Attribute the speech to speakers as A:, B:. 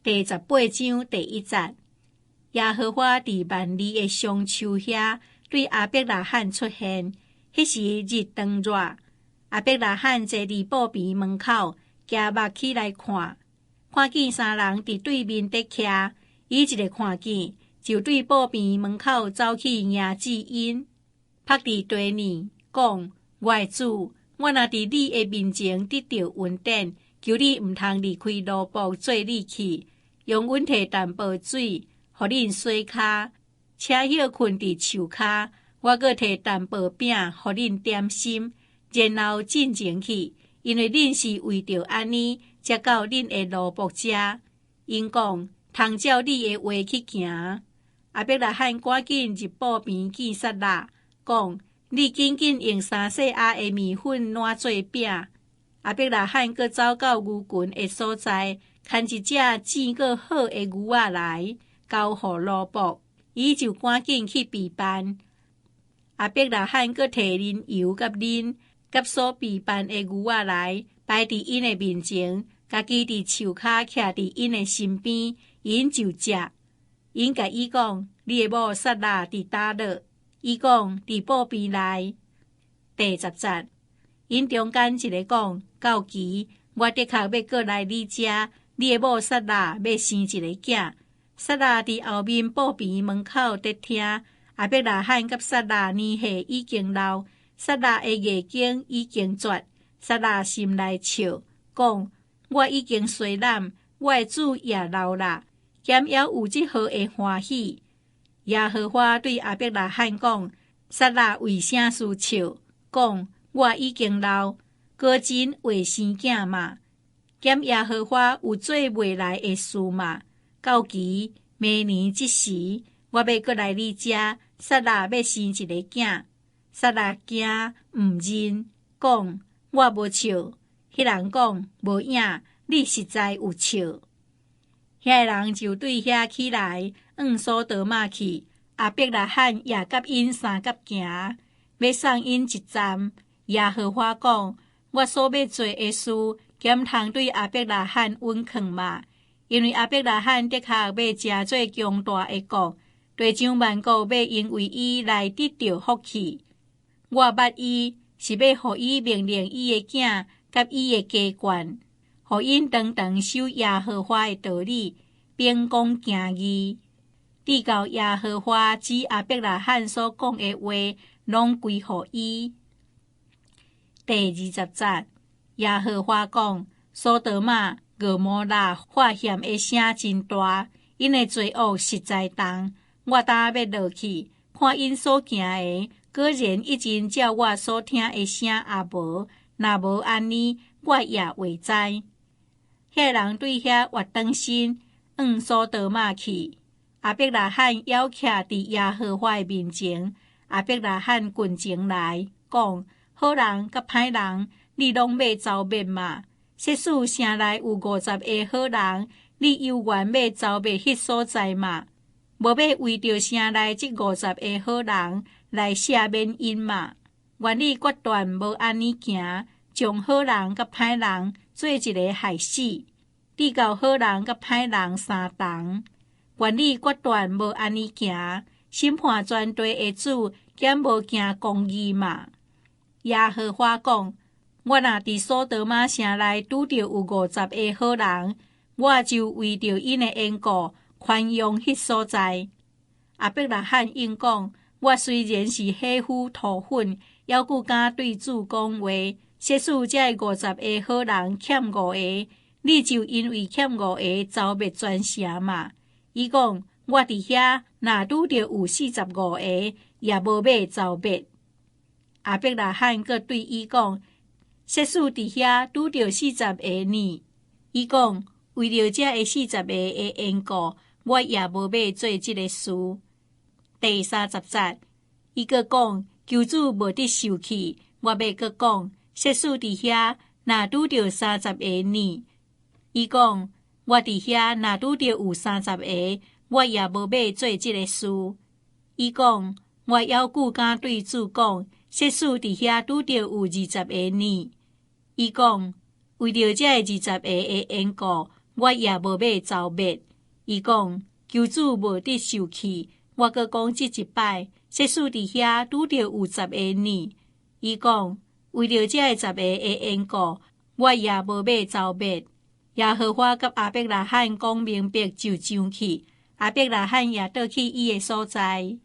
A: 第十八章第一節，耶和華佇幔利的松樹遐對亞伯拉罕出現。彼時日當熱，亞伯拉罕坐佇布棚門口，舉目起來看，看見三人佇對面佇徛。伊一个看見，就對布棚門口走去迎接𪜶，伏佇地面講：我的主，我若佇你的面前得著恩典，求你毋通離開奴僕做你去，容阮提淡薄水，予恁洗跤，請歇睏佇樹跤。我閣提淡薄餅，予恁點心，然後進前去，因為恁是為著按呢，才到恁的奴僕遮。𪜶講，通照你的話去行。亞伯拉罕趕緊入布棚見撒拉，講：你緊緊用三細亞的麵粉攆做餅。亞伯拉罕閣走到牛群的所在，牽一隻糋閣好的牛仔來，交予奴僕，伊就趕緊去備辦。亞伯拉罕閣提奶油佮奶，佮所備辦的牛仔來，擺佇𪜶的面前，家己佇樹跤徛佇𪜶的身邊，𪜶就食。𪜶共伊講：你的某撒拉佇佗落？伊講：佇布棚內。第十節，𪜶中間一个講：到期，我的確欲過來你遮，你的某撒拉欲生一个囝。撒拉佇後面布棚門口佇聽。亞伯拉罕佮撒拉年歲已經老，撒拉的月經已經絕。撒拉心內笑，講：我已經衰老，我的主也老啦，敢猶有這號的歡喜？耶和華對亞伯拉罕講：撒拉為啥事笑？講：我已經老，果真會生囝嗎？敢耶和華有做袂來的事嗎？到期明年這時，我欲過來你遮，撒拉欲生一个囝。撒拉驚毋認，講：我無笑。彼人講：無影，你實在有笑。遐个人就對遐起來，往所多瑪去。亞伯拉罕也佮𪜶相佮行，欲送𪜶一站。耶和華講：我所欲做的事，敢通對亞伯拉罕隱藏嗎？因為亞伯拉罕的確欲成做強大的國，地上萬國欲因為伊來得著福氣。我捌伊，是欲予伊命令伊的囝佮伊的家眷，予𪜶常常守耶和華的道理，秉公行義。直到耶和華指亞伯拉罕所講的話，攏歸予伊。第二十節，耶和華講：所多瑪、蛾摩拉發現的聲真大，𪜶的罪惡實在重。我今欲落去，看𪜶所行的，果然一真照我所聽的聲抑無？若無按呢，我也袂知。遐人對遐活轉身，往所多瑪去。亞伯拉罕猶徛佇耶和華的面前。亞伯拉罕近前來講：好人佮歹人，你攏欲剿滅嗎？設使城內有五十个好人，你猶原欲剿滅彼所在嗎？無欲為著城內這五十个好人來赦免𪜶嗎？願你決斷無按呢行，將好人佮歹人做一个害死，直到好人佮歹人相同。願你決斷無按呢行，審判全地的主，敢無行公義嗎？耶和華講：我若佇所多瑪城內拄著有五十个好人，我就為著𪜶的緣故寬容彼所在。亞伯拉罕應講：我雖然是火夫塗粉，猶閣敢對主講話。設使這五十个好人欠五个，你就因為欠五个剿滅全城嗎？伊講：我佇遐若拄著有四十五个，也無欲剿滅。亞伯拉罕閣對伊講：設使佇遐拄著四十个呢？伊講：為著這个四十个的緣故，我也無欲做這个事。第三十節，伊閣講：求主無得受氣，我欲閣講，設使佇遐若拄著三十個呢？伊講：我佇遐若拄著有三十個，我也無欲做這个事。伊講：我猶閣敢對主講，設使佇遐拄著有二十個呢？伊講：為著這二十个的緣故，我也無欲蹧滅。伊講：求主無得受氣，我閣講這一擺，設使佇遐拄著有十个呢。伊講：為著這个十个的緣故，我也無欲蹧滅。耶和華佮亞伯拉罕講明白就上去，亞伯拉罕也倒去伊的所在。